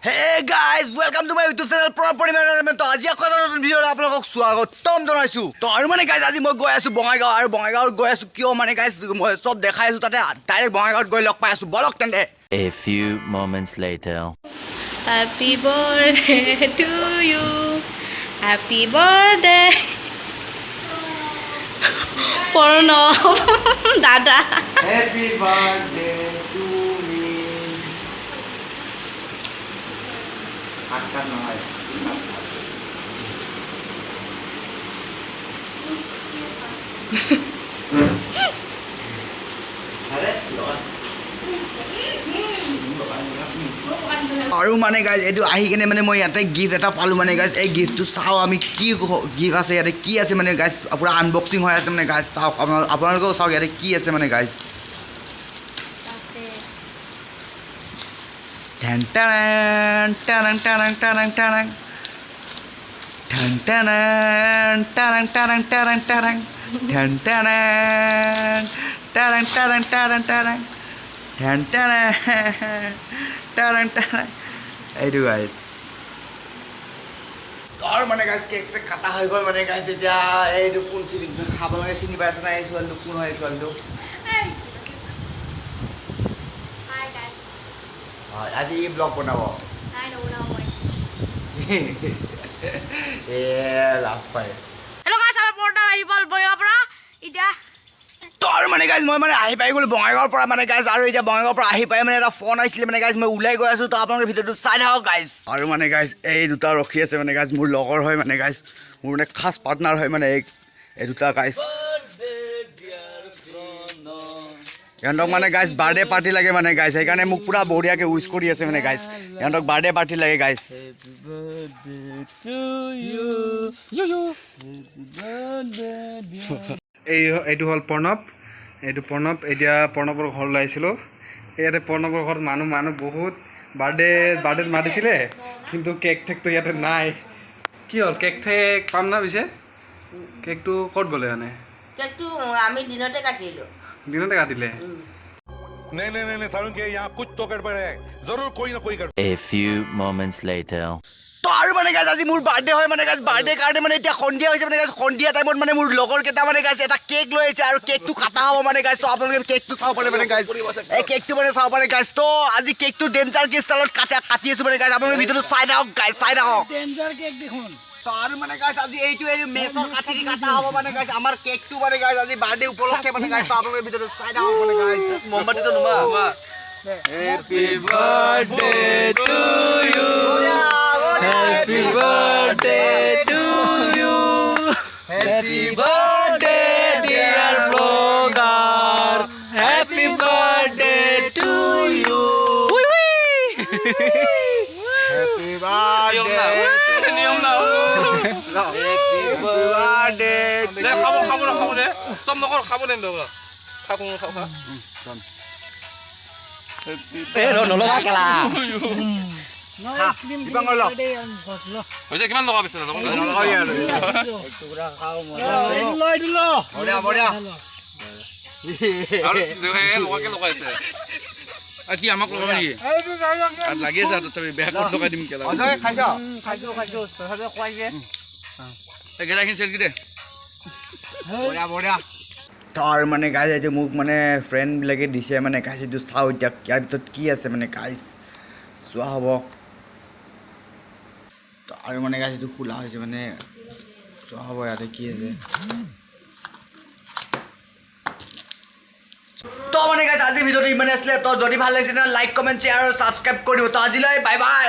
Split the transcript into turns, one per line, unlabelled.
Hey guys, welcome to my YouTube channel Pranab পৰিমাণ। তো আজি আকৌ এটা নতুন ভিডিঅ'ত আপোনালোকক স্বাগতম জনাইছোঁ। তো আৰু মানে গাইজ, আজি মই গৈ আছোঁ বঙাইগাঁও। আৰু বঙাইগাঁৱত গৈ আছোঁ কিয় মানে গাইজ, মই চব দেখাই আছোঁ। তাতে ডাইৰেক্ট বঙাইগাঁৱত গৈ লগ পাই আছোঁ। বলক তেন্তে।
A few moments later.
Happy birthday to you. Happy birthday. Pranab দাদা।
Happy birthday to me. হাত নহয়। আৰু মানে গাইজ, এইটো আহি কেনে মানে মই ইয়াতে গিফ্ট এটা পালোঁ। মানে গাইজ, এই গিফ্টটো চাওঁ আমি, কি গিফ্ট আছে ইয়াতে, কি আছে। মানে গাইজ, পূৰা আনবক্সিং হৈ আছে। মানে গাইজ, চাওক, আপোনালোকেও চাওক ইয়াতে কি আছে। মানে গাইজ, ঠেন টাৰাং টাৰাং টাৰাং টাৰাং টাৰাং, ঠেন টাৰাং টাৰাং টাৰাং টাৰাং টাৰাং, ঠেন টাৰাং টাৰাং টাৰাং টাৰাং টাৰাং, ঠেন টাৰাং টাৰাং টাৰাং। এইটো গাইজ। আৰু মানে গাইজ, কেক চেক কাটা হৈ গ'ল। মানে গাইজ, এতিয়া এইটো কোন চিনি, আপোনালোকে চিনি পাইছে নাই? এই ছোৱালীটো কোন হয়? এই ছোৱালীটো
Hi guys.
হয়, আজি ই ব্লগ বনাব।
নাই, নবনাও মই।
এ লাজ পায়।
হেল্ল' গাইজ, আমাৰ প্ৰণৱ আহি গ'ল বঙাইগাঁৱৰ পৰা এতিয়া।
তো আৰু মানে গাইজ, মই মানে আহি পাই গ'লো বঙাইগাঁৱৰ পৰা। মানে গাইজ, আৰু এতিয়া বঙাইগাঁৱৰ পৰা আহি পাই মানে এটা ফোন আহিছিলে। মানে গাইজ, মই ওলাই গৈ আছোঁ। তো আপোনালোকে ভিডিঅ'টো চাই থাকক গাইজ। আৰু মানে গাইজ, এই দুটা ৰখি আছে। মানে গাইজ, মোৰ লগৰ হয়। মানে গাইজ, মোৰ মানে খাচ পাৰ্টনাৰ হয়। মানে এই দুটা গাইজ, ইহঁতক মানে গাইজ বাৰ্থডে পাৰ্টি লাগে। মানে গাইজ, সেইকাৰণে মোক পূৰা বঢ়িয়াকৈ উইচ কৰি আছে। মানে গাইজ, ইহঁতক বাৰ্থডে পাৰ্টি লাগে গাইজ।
এইটো হ'ল প্ৰণৱ, এইটো প্ৰণৱ। এতিয়া প্ৰণৱৰ ঘৰলৈ আহিছিলোঁ। ইয়াতে প্ৰণৱৰ ঘৰত মানুহ মানুহ বহুত। বাৰ্থডেত মাতিছিলে, কিন্তু কেক ঠেকটো ইয়াতে নাই। কি হ'ল? কেক ঠেক পাম না পিছে? কেকটো ক'ত গ'লে মানে?
কেকটো আমি দিনতে কাটিলোঁ।
দিনতে কাটিলে।
नहीं नहीं नहीं नहीं सारुण के, यहाँ कुछ तो गड़बड़ है, जरूर कोई ना कोई गड़बड़।
A few moments later.
তো আৰু মানে গাইজ, আজি মোৰ বাৰ্থডে হয়। মানে গাইজ, বাৰ্থডে কাৰণে মানে এতিয়া সন্ধিয়া হৈছে। মানে গাইজ, সন্ধিয়া টাইমত মানে মোৰ লগৰ কেইটা মানে গাইজ এটা কেক লৈ আহিছে আৰু কেকটো কাটা হ'ব। মানে গাইজ, তো আপোনালোকে কেকটো চাব পাৰে। মানে গাইজ, এই কেকটো মানে চাব পাৰে গাইজ। তো আজি কেকটো ডেঞ্জাৰ কেক ষ্টাইলত কাটি আছোঁ। মানে গাইজ, আপোনালোকে ভিডিঅ'টো চাই থাকক গাইজ, চাই থাকক।
ডেঞ্জাৰ কেক দেখোন।
তো আৰু মানে গাইজ, আজি এইটো মেচৰ কাঠি দি কাটা হ'ব। মানে গাইজ, আমাৰ কেকটো মানে গাইজ আজি বাৰ্থডে উপলক্ষে। মানে গাইজ, তো আপোনালোকে ভিডিঅ'টো চাই থাকক। মানে guys,
মোমবাতিটো নুমা। Happy birthday to you, happy birthday to you, happy birthday dear blogger, happy birthday to you.
Happy birthday,
নিয়ম না।
Happy birthday.
দে, খাব খাব না, খাব দে। চব নকৰ, খাব দে। খাব খাব খা।
নলগা কেলা।
হৈছে, কিমান টকা পিছে?
বঢ়িয়া বঢ়িয়া।
আৰু লগাকে লগাইছে কি? আমাক লগাবি নেকি? লাগি আছে হাতত, চাবি বেয়া ক'ত লগাই দিম কেলা।
অজয়, খাইছ?
খাইছো খাইছো, তথাপিও খুৱাইছে।
এইকেইটাখিনি চেলকি দে।
বঢ়িয়া বঢ়িয়া। তো আৰু মানে গাইজ, এইটো মোক মানে ফ্ৰেণ্ডবিলাকে দিছে। মানে গাইজ, এইটো চাওঁ এতিয়া ইয়াৰ ভিতৰত কি আছে। মানে গাইজ, চোৱা হ'ব। তো আৰু মানে গাইজ, এইটো খোলা হৈছে। মানে চোৱা হ'ব ইয়াতে কি আছে। তো মানে গাইজ, আজিৰ ভিডিঅ'টো ইমানে আছিলে। তো যদি ভাল লাগিছে, লাইক, কমেণ্ট, শ্বেয়াৰ আৰু ছাবস্ক্ৰাইব কৰিব। তো আজিলৈ বাই বাই।